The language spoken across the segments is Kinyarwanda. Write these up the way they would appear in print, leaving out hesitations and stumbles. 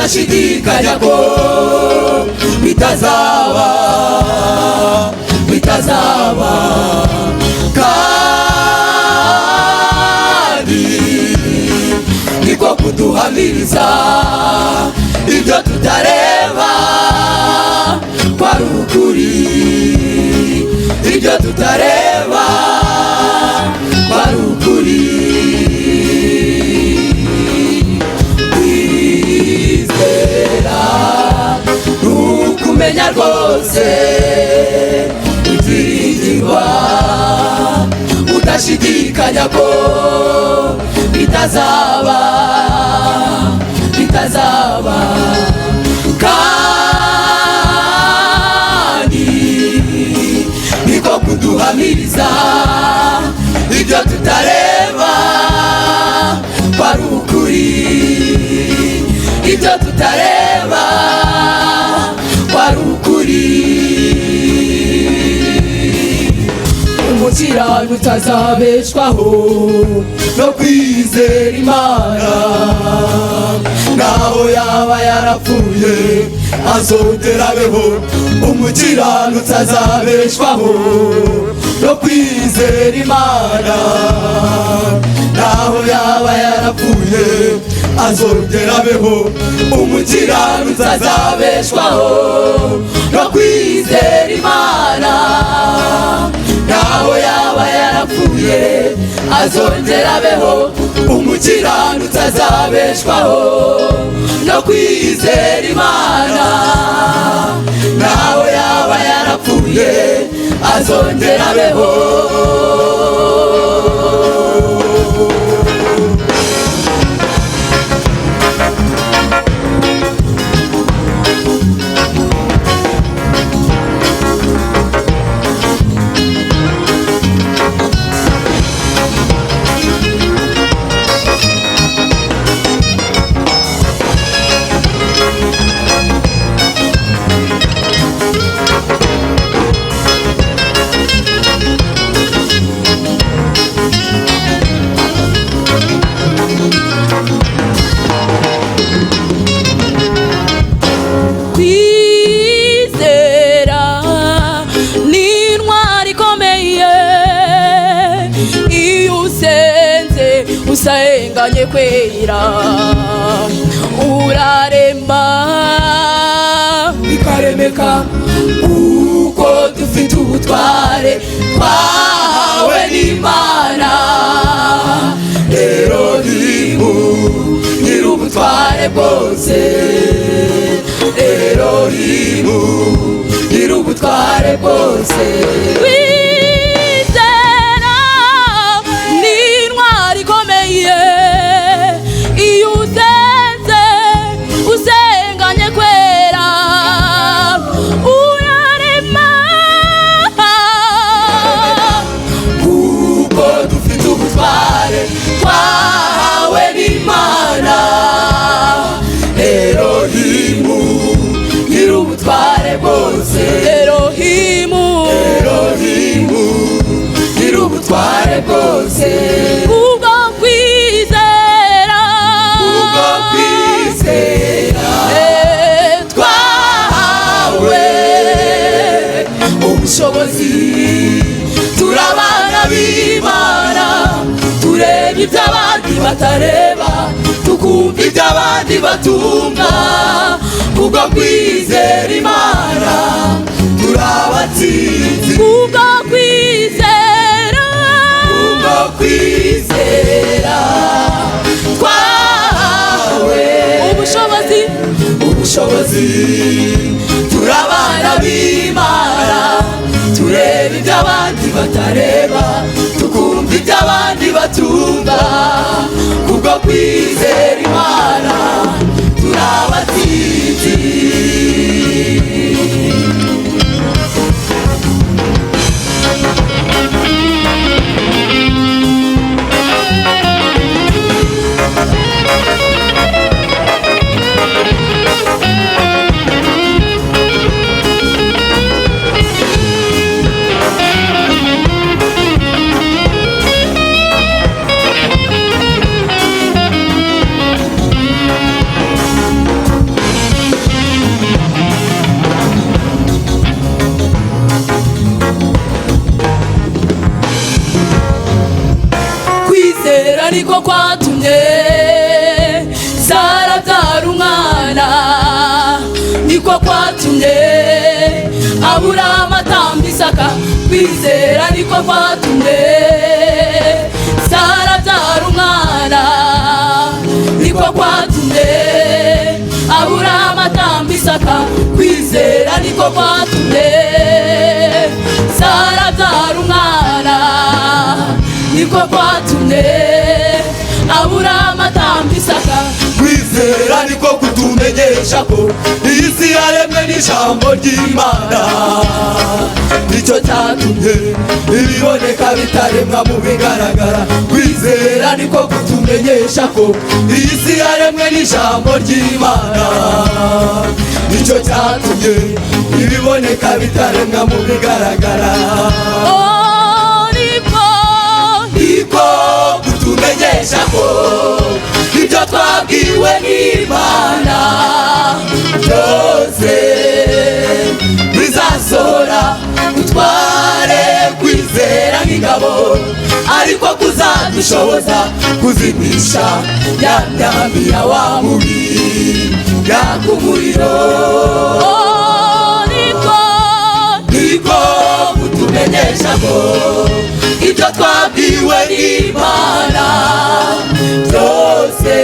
Udashidikanya ko bitazaba, bitazaba. Kandi niko kuduhamiriza ibyo tutareba ko ari ukuri, ibyo tutareba ko ari ukuri. Kwizera nukumenya rwose ibyiringirwa, udashidikanya ko bitazaba, bitazaba. Kandi niko kuduhamiriza ibyo tutareba ko ari ukuri, ibyo tutareba ko ari ukuri. Umukirano utazabeshwaho no kwizera Imana, naho yaba yarapfuye azongera abeho. Umukirano utazabeshwaho no kwizera Imana, naho yaba yarapfuye azongera abeho. Umukirano utazabeshwaho no kwizera Imana, naho yaba yarapfuye azongera abeho. Umukirano utazabeshwaho no kwizera Imana, naho yaba yarapfuye azongera abeho. Kwizera ni intwari ikomeye, iyo usenze usenganye kwera urarema bikaremeka, kuko dufite ubutware twahawe n'Imana. Erohimu nyir'ubutware bwose, Erohimu nyir'ubutware bwose. Kwizera ni intwari ikomeye, iyo usenze usenganye kwera urarema, kuko dufite ubutware twahawe n'Imana. Erohimu nyir'ubutware bwose, Erohimu, Erohimu nyir'ubutware bwose. Kubwo kwizera, Kubwo kwizera twahawe ubushobozi, turi abana b'Imana, tureba ibyo abandi batareba, tukumva ibyo abandi batumva. Kubwo kwizera Imana turi abatsinzi. Kubwo kwizera, Kubwo kwizera twahawe ubushobozi, ubushobozi, turi abana b'Imana, tureba ibyo abandi batareba, tukumva ibyo abandi batumva. Kubwo kwizera Imana turi abatsinzi. Niko kwatumye Sara abyara umwana, niko kwatumye Aburahamu atamba Isaka. Kwizera niko kwatumye Sara abyara umwana, niko kwatumye Aburahamu atamba Isaka. Kwizera niko kwatumye Sara abyara umwana, niko kwatumye Aburahamu atamba Isaka. Kwizera niko kutumenyesha ko iyi si yaremwe n'ijambo ry'Imana. Nicyo cyatumye ibiboneka bitaremwa mu bigaragara. Kwizera niko kutumenyesha ko iyi si yaremwe n'ijambo ry'Imana. Nicyo cyatumye ibiboneka bitaremwa mu bigaragara. Oh, niko Niko kutumenyesha ko ibyo twabwiwe n'Imana byose bizasohora. Dutware kwizera nk'ingabo, ariko kuzadushoboza kuzimisha ya myambi ya wa mubi yaka umuriro. Oh, niko Niko kutumenyesha ko ibyo twabwiwe n'Imana byose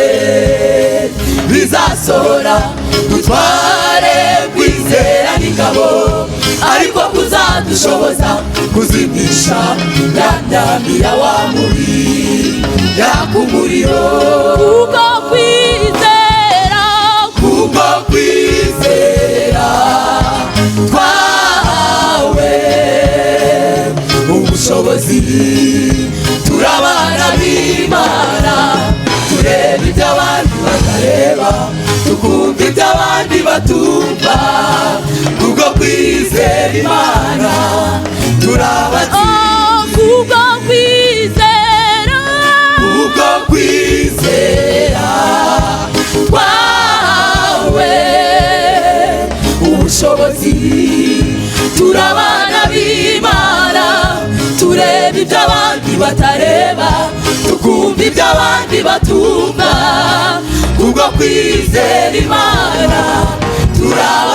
bizasohora. Dutware kwizera n'ingabo, ariko kuzadushoboza kuzimisha ya myambi ya wa mubi yaka umuriro. Kubwo kwizera, Kubwo kwizera twahawe ubushobozi, turabana b'Imana, tureba ibyo abandi batareba, tukumva ibyo abandi batumva. Kubwo kwizera Imana turabatsinzi. Oh, kubwo kwizera, Kubwo kwizera twahawe ubushobozi, turabana b'Imana, tureba ibyo abandi batareba, tukumva ibyo abandi batumva. Kubwo kwizera Imana turaba